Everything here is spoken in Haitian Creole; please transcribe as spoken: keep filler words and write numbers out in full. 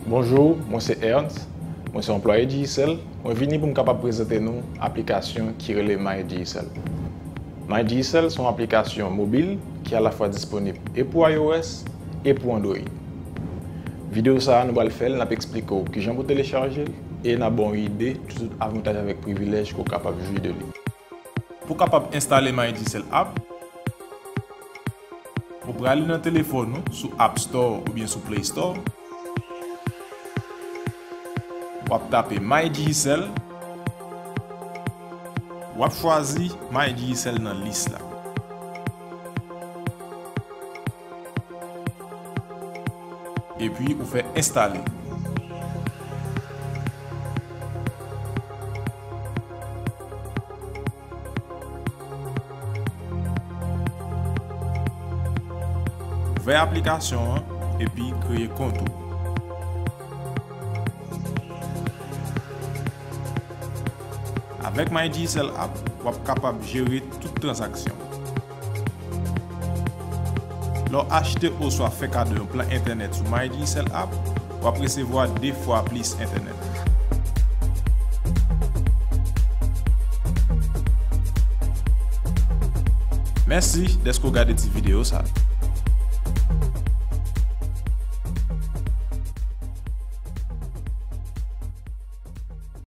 Bonjou, mwen se Ernst, mwen se anplwaye Digicel. Mwen vini pou m kapab prezante nou aplikasyon ki rele MyDigicel. MyDigicel se yon aplikasyon mobil ki alafwa disponib e pou iOS e pou Android. Videyo sa a, nou pral fè l, n ap eksplike w kijan pou telechaje l e n ap ba w yon ide sou tout avantaj avèk privilèj ke w kapab jwi de li. Pou w kapab enstale MyDigicel app, ou prale nan telefòn ou sou App Store oubyen sou Play Store. W ap tape MyDigicel. W ap chwazi MyDigicel nan lis la. Epi ou fè enstale. Ouvè aplikasyon an epi kreye kont ou. Avèk MyDigicel app, w ap kapab jere tout tranzaksyon. Lè w achte oswa fè kado yon plan entènèt sou MyDigicel app, w ap resevwa de fwa plis entènèt. Mèsi dèske w gade ti videyo sa.